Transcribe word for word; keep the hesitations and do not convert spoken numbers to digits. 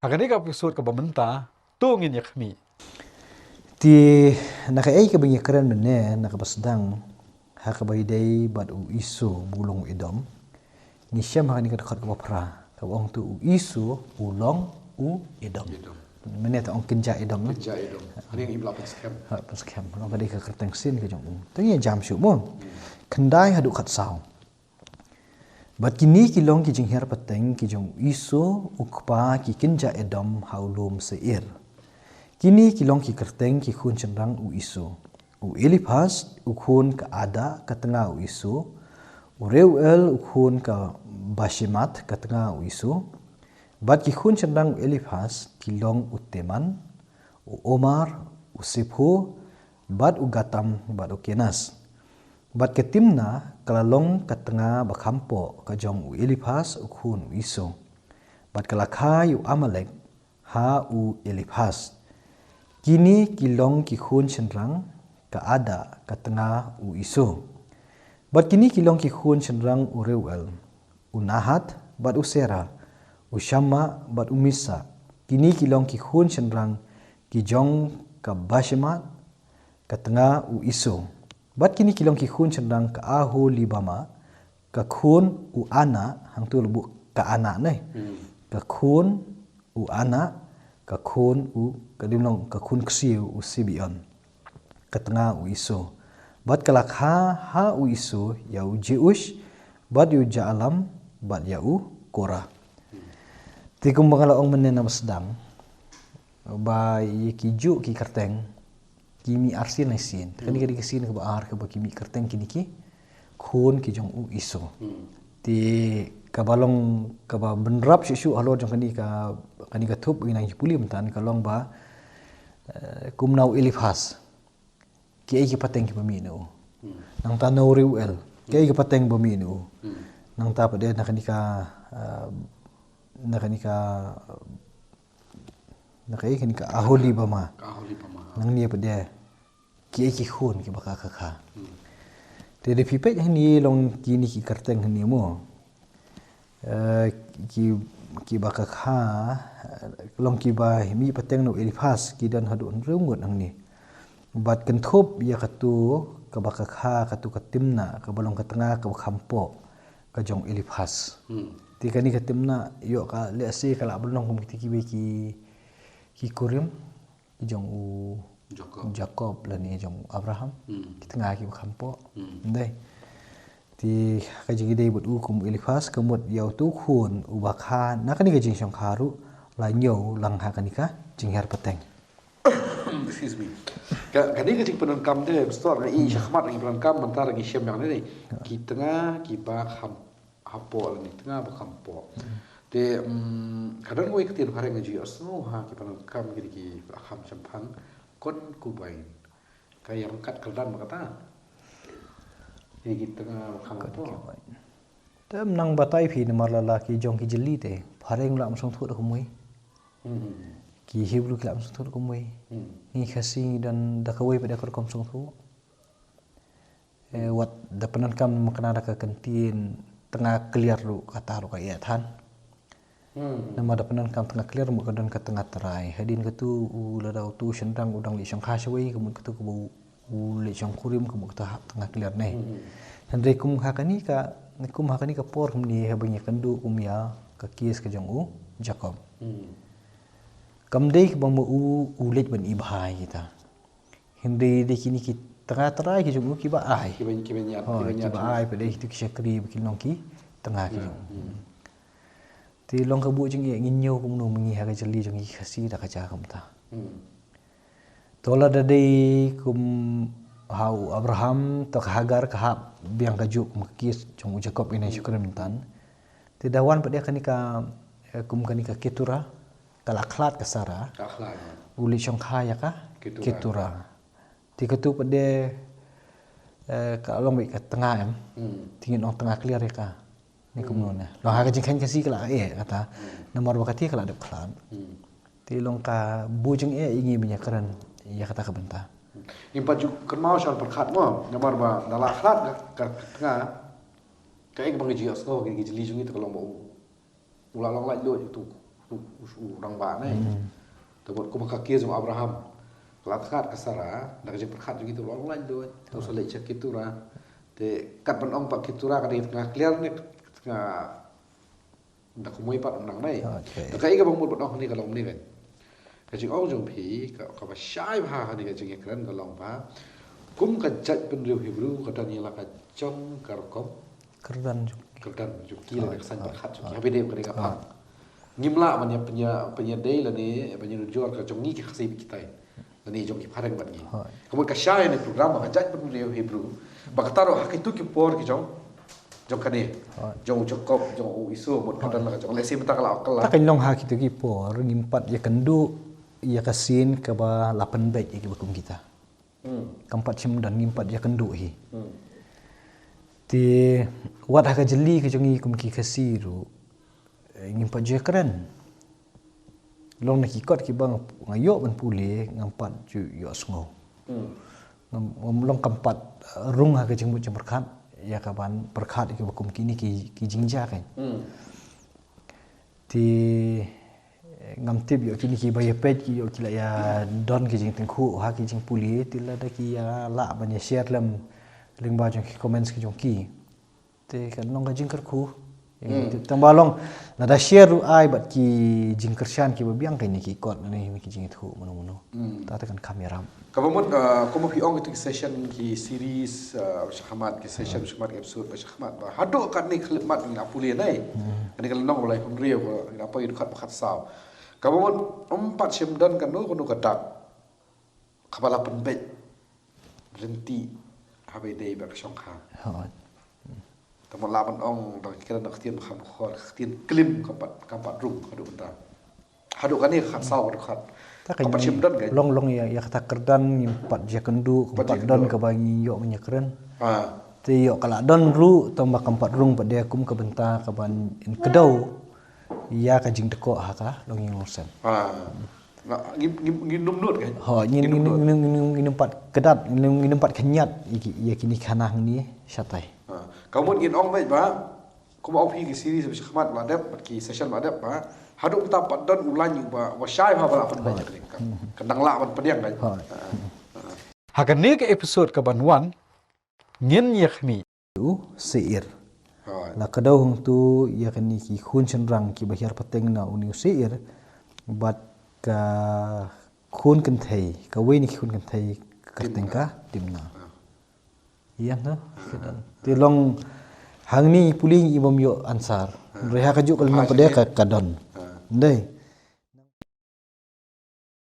Ha kane ka episode kaba mynta, to ngin ïa khmih. Te na kaei kaba ngi kren mynne, na kaba sdang, ha kaba ïadei bad u Isu ba u long u Edom. Ngi shem ha kane ka dkhot kaba phra, kaba ong to u Isu u long u Edom. Edom. Mynne te ong kynja Edom, eh? Kynja Edom. Hangne ngi la pynskhem. Ha, pynskhem. Long ka dei ka kyrteng sien ka jong u. Te ngi jam shuh mo. Khyndai haduh khatsaw. Bad kine ki long ki jinghiar pateng ki jong u Isu, u kpa ki kynja Edom ha u lum Seir. Kine ki long ki kyrteng ki khun shynrang u Isu. U Eliphas, u khun ka Ada, ka tnga u Isu. U Reuel, u khun ka Bashemat, ka tnga u Isu. Bad ki khun shynrang u Eliphas ki long u Teman, u Omar, u Sepho, bad u Gatam, bad u Kenas. Bad ka Timna ka la long ka tnga ba khampoh ka jong u Eliphas u khun u Isu. Bad ka la kha ïa u Amalek ha u Eliphas. Kine ki long ki khun shynrang ka Ada ka tnga u Isu. Bad kine ki long ki khun shynrang u Reuel, u Nahat, bad u Sera, u Shamma, bad u Misa. Kine ki long ki khun shynrang ki jong ka Bashemat, ka tnga u Isu. Bad kine ki long ki khun shynrang ka Aholibama, ka khun u Ana, hangto la buh ka Ana ne. Hmm. Ka khun u Ana, ka khun u, ka dei long ka khun ksiew u Sibeon. Ka tnga u Isu. Bad ka la kha ha u Isu ïa u Jeush, bad ïa u Jaalam, bad ïa u Kora. Te kumba nga la ong mynne na ba sdang, ba ïa ki juh ki kyrteng ki mih arsien arsien. Te kane ka dei ka sien kaba ar kaba ki mih kyrteng kine ki khun ki jong u Isu. Hmm. Te kaba long kaba bynrap shuh shuh halor jong kane ka, kane ka thup ngi nang ïa pule mynta ka long ba, eh, kumno u Eliphas. Kiei ki pateng kiba mih na u. Hmm. Nangta na u Reuel. Kiei ki pateng ba mih na u. Hmm. Nangta pat de na kane ka, eh, na kane ka, na kaei kane ka Aholibama. Ka Aholibama. Nangne pat de kiei ki khun kiba ka kha. Hmm. Te da phi peit hangne long kine ki kyrteng hangne mo. Eh, ki, kiba ka kha, eh, long kiba mih pateng na u Eliphas, ki don haduh hynriew ngut hangne. Bad kynthup ïa katu kaba ka kha, katu ka Timna, kaba long ka tnga kaba khampoh ka jong u Eliphas. Hmm. Te kane ka Timna ïoh ka lehse ka la pynlong kum kiti kiwei ki, ki kurim ki jong u Jakob. Jakob lane jong u Abraham. Hmm. Ki tnga kiba khampoh. Hmm. Ndei. Te ka jingïadei bad u kum u Eliphas ka mut ïa utu u khun uba kha na kane ka jingshongkha ruh la ñiew lang ha kane ka jinghiar pateng. Excuse me. Ka, kane ka jingpyndonkam te, Pastor, nga i shakhmat ngi pyndonkam mynta ngi shem ïa kane. Ki tnga kiba kham hapoh lane tnga ba khampoh. Hmm. Te, mm, ka don kawei ka ktien phareng nga ju ïohsngew ha ki pyndonkam ki, ki kham shemphang, concubine. Ka ïa ryngkat kyrdan bad kata. Ïa ki tnga ba khampoh. Concubine. Te ym nang batai phi namar la la ki jong ki jylliew te. Phareng la ym sngewthuh da kumwei. Hmm. Ki Hebru ki la ym sngewthuh da kumwei. Hmm. Ngi Khasi ngi don da kawei pat da ka rukom sngewthuh. Eh, wat da pyndonkam makna da ka kyntien tnga kliar ruh kata ruh ka ïa than. Hmm. Namar da pyndonkam tnga kliar mut ka don ka tnga trai. Hadien katu u lada utu u shynrang u dang leit shongkha shawei ka mut katu kaba u, u leit shongkurim ka mut katu hap tnga kliar ne. Hmm. Hynrei kum ha kane ka, kum ha kane ka por kumne haba ngi kynduh kum ïa ka case ka jong u Jakob. Hmm. Kam dei kaba ma u, u leit ban i bha ïa kita. Hynrei dei kine ki tnga trai ki jong u kiba ai. Kiba, kiba ñiad, oh, kiba ñiad kiba ai, pat dei kitu ki shakri ba ki long ki tnga ki jong u. Hmm. Te long ka buh jingeh ngin ñiew kumno ma ngi ha ka jylliew jong ngi ki Khasi da ka jaka kumta. Hmm. To lada dei kum ha u Abraham, to ka Hagar ka hap biang kajuh kum ka case jong u Jakob ine shukrim tan. Te da wan pat de kane ka, eh, kum kane ka Ketura. Ka la khlad ka Sara. Ka khlad. U leit shongkha ïa ka Ketura. Ketura. Te katu pat de, eh, ka long beit ka tnga em. Hmm. Te ngin ong tnga kliar ïa ka. Ni kumno ne. Long ha ka jingkheiñ Khasi ka la eh kata. Hmm. Namar ba kata ka la dep khlad. Hmm. Te long ka buh jingeh ïa ngi ban ïa kren ïa kata ka bynta. Hmm. Ngim pat ju kynmaw shuh pyrkhat mo. Namar ba da la khlad ka, ka, ka tnga. Kaei kaba ngi ju ïohsngew ha ki jylliew jong ngi te ka long ba u U la long laitluid utu. u, u, u rangbah ne. Te bad kumba ka case jong Abraham, ka la thngat ka Sara da ka jingpyrkhat jong ki, te long lain duh, te u sa leit sha Ketura. Te kat ban ong pat Ketura ka dei tnga clear ne, tnga da kumwei pat ym nang ne. Okay. Te kaei kaba mut ban ong hangne ka long ne kan. Ka jingong jong phi ka, kaba shai bha hangne ka jingïakren ka long ba kum ka jaitbynriew Hebru ka don ïa la ka jong ka rukom Kyrdan jong kyrdan jong ki, la ka saiñ pyrkhat jong ki. Haba dei ka dei ka phang, ngim lah ban ïa pynïa, pynïadei lane ban ïanujor ka jong ngi ki Khasi bad kitai, lane jong ki phareng bad ngi. Hooid. Ka mut ka shai ne program ba ka jaitbynriew Hebru ba kata ruh ha kitu ki por ki jong, jong kane, Hooid. jong u Jakob, jong u Esau, mut ka don la ka jong, lehse mynta ka la kylla. Ta kan long ha kitu ki por ngim pat ïakynduh ïa ka sien kaba la pynbeit ïa kiba kum kita. Hmm. Kam pat shym don, ngim pat ïakynduh hi. Hmm. Te wat ha ka jylli ka jong ngi kum ki Khasi ruh, eh, ngim pat ju ïakren. Long na ki kot kiba nga, nga ïoh ban pule, ngam pat ju ïohsngew. Hmm. Ngam, ngam long, kam pat, eh, rung ha ka jingmut jingpyrkhat ïa ka ban pyrkhat ïa kiba kum kine ki, ki jingjia kan. Hmm. Te, eh, ngam tip ïoh kine kiba ïapeit ki ïoh ki la ïa don ki jingtyngkhuh ha ki jingpule, te lada ki ïa lah ban ïa share lem lyngba jong ki comments ki jong ki, te kan long ka jingkyrkhu. Tang ba long lada share ruh ai bad ki jingkyrshan kiba biang, kine ki kot ne ki jingïathuh mano mano, ta te kan kham ïarap. Kaba mut, uh, kumba phi ong, kitu ki session, ki series, uh, ba shakhmat, ki session ba shakhmat, ki episode ba shakhmat, ba haduh katne khyllipmat ngi la pule ne. Kane ka lynnong ba laiphew hynriew, ngi la poi dkhot ba khatsaw. Kaba mut ym pat shym don kano kano ka dak kaba la pynbeit ryntih haba ïadei bad ka shongkha. Te mut lah ban ong da ka ktien ba kham khor, ka ktien klim kam pat, kam pat rung haduh mynta. Haduh kane ka khatsaw ka dkhot. Kam pat shym don ka. Long long ïa, ïa kata kyrdan ngim pat ïakynduh, kam pat don kaba ngi ïoh ban ïakren. Te ïoh ka la don ruh tang ba kam pat rung pat de kum ka bynta kaban kdew ïa ka jingdkoh ha ka longïing longsem. Ngin ym nud ka. Ho, ngin ym ngin ym pat kdat, ngin ym pat khynñiat ïa kine ki khana hangne shatai. Ka mut ngin ong beit ba kumba ong phi, ki series ba shakhmat ba la dep bad ki session ba la dep ba haduh mynta pat don u lain ba, ba shai bha ba la pynbeit ïa kane. Kan dang lah ban pdiang ka. Ha kane ka episode kaban wan ngin ïa khmih u Seir. La kdew hangtu ïa kine ki khun shynrang kiba hiar pateng na une u Seir bad ka khun kynthei, kawei na ki khun kynthei ka kyrteng ka Timna. Ïa to. Te long hangne pule ngi bym ïoh answer. Hynrei ha kajuh ka lynnong pat de ka, ka don. Dei.